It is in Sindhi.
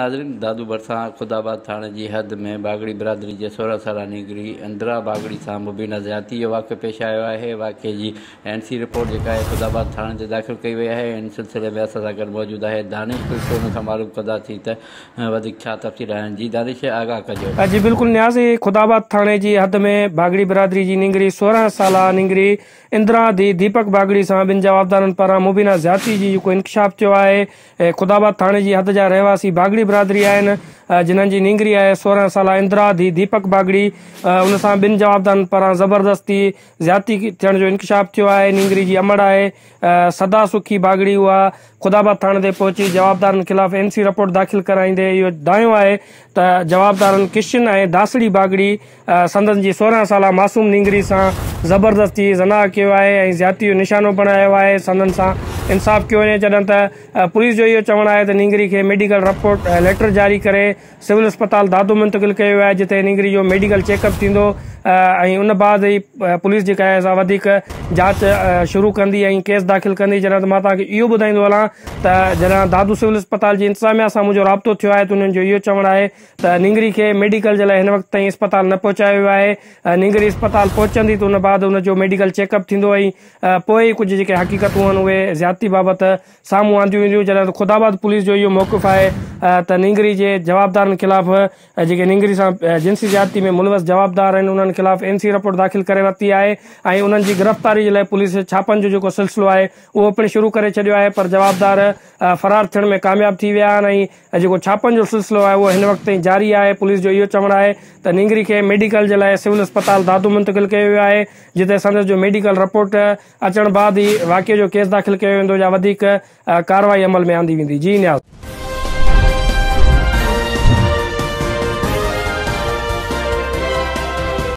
ناظرين دادو ڀرسان خدا آباد ٿاڻي جي حد ۾ باگڙي برادري جي 16 سالا نينگري اندرا باگڙي سان مبينا زيادتي جو واقعو پيش آيو آهي. واقعي جي اين سي رپورٽ جيڪا آهي خدا آباد ٿاڻي تي داخل ڪئي وئي آهي. ان سلسلي ۾ اسان سان گڏ موجود آهي دانش پلٽو، ان کان معلوم ڪنداسين ته وڌيڪ ڇا تفصيل آهن. جي دانش آگاهه ڪجو. جي بلڪل نياز، هي خدا آباد ٿاڻي جي حد ۾ باگڙي برادري جي نينگري 16 سالا نينگري اندرا ڌي ديپڪ باگڙي سان ٻن جوابدارن پاران مبينا زيادتي جي جيڪو انڪشاف ٿيو آهي. خدا آباد ٿاڻي جي حد جا رهواسي باگڙي برادري آهن، جنھن جي نينگري آهي 16 سالا اندرا ڌي ديپڪ باگڙي، ان سان ٻن جوابدارن پاران زبردستي زيادتي ٿيڻ جو انڪشاف ٿيو آهي. نينگري جي امڙ آهي سدا سکي باگڙي، اها خدا آباد ٿاڻي تي پهچي جوابدارن خلاف اين سي رپورٽ داخل ڪرائيندي اهو دانهيو آهي ته جوابدارن ڪشن ۽ داسڙي باگڙي سندن جي 16 سالا معصوم نينگري سان زبردستي زنا ڪيو آهي ۽ زيادتي جو نشانو بڻايو آهي، سندن سان انصاف ڪيو وڃي. جڏهن ته پوليس جو اهو چوڻ آهي ته نينگري کي ميڊيڪل رپورٽ ليٽر جاري ڪري سول اسپتال دادو منتقل ڪيو ويو آهي، جتي نينگري جو ميڊيڪل چيڪ اپ ٿيندو ۽ ان بعد ئي پوليس جيڪا آهي سا وڌيڪ جاچ شروع ڪندي ۽ ڪيس داخل ڪندي. جڏهن ته مان توهان کي اهو ٻڌائيندو هلان ته جڏهن دادو سول اسپتال جي انتظاميا سان منهنجو رابطو ٿيو آهي ته انهن جو اهو چوڻ آهي ته نينگري کي ميڊيڪل جي لاء هن وقت تائين اسپتال نه پهچايو ويو آهي، نينگري اسپتال پهچندي ته ان بعد ان جو ميڊيڪل چيڪ اپ ٿيندو ۽ پوء ئي ڪجهه جيڪي حقيقتون آهن اهي زيادتي بابت سامهون آنديون وينديون. جڏهن ته خدا آباد پوليس جو اهو موقف آهي ته نينگري جي جوابدارن خلاف جيڪي نينگري سان جنسي زيادتي ۾ ملوث جوابدار آهن انهن خلاف اين سي رپورٽ داخل ڪري ورتي آهي ۽ انهن جي گرفتاري جي لاء پوليس ڇاپن جو جيڪو سلسلو آهي اهو پڻ شروع ڪري ڇڏيو آهي پر جوابدار فرار ٿيڻ ۾ ڪامياب ٿي ويا آهن ۽ ۽ جيڪو ڇاپن جو سلسلو آهي اهو هن وقت تائين جاري آهي. پوليس جو اهو چوڻ آهي ته نينگري کي ميڊيڪل جي لاء سول اسپتال دادو منتقل ڪيو ويو آهي جتي سندس جو ميڊيڪل رپورٽ اچڻ بعد ئي واقعي جو ڪيس داخل ڪيو ويندو يا وڌيڪ ڪارروائي عمل ۾ آندي ويندي. جي نياز.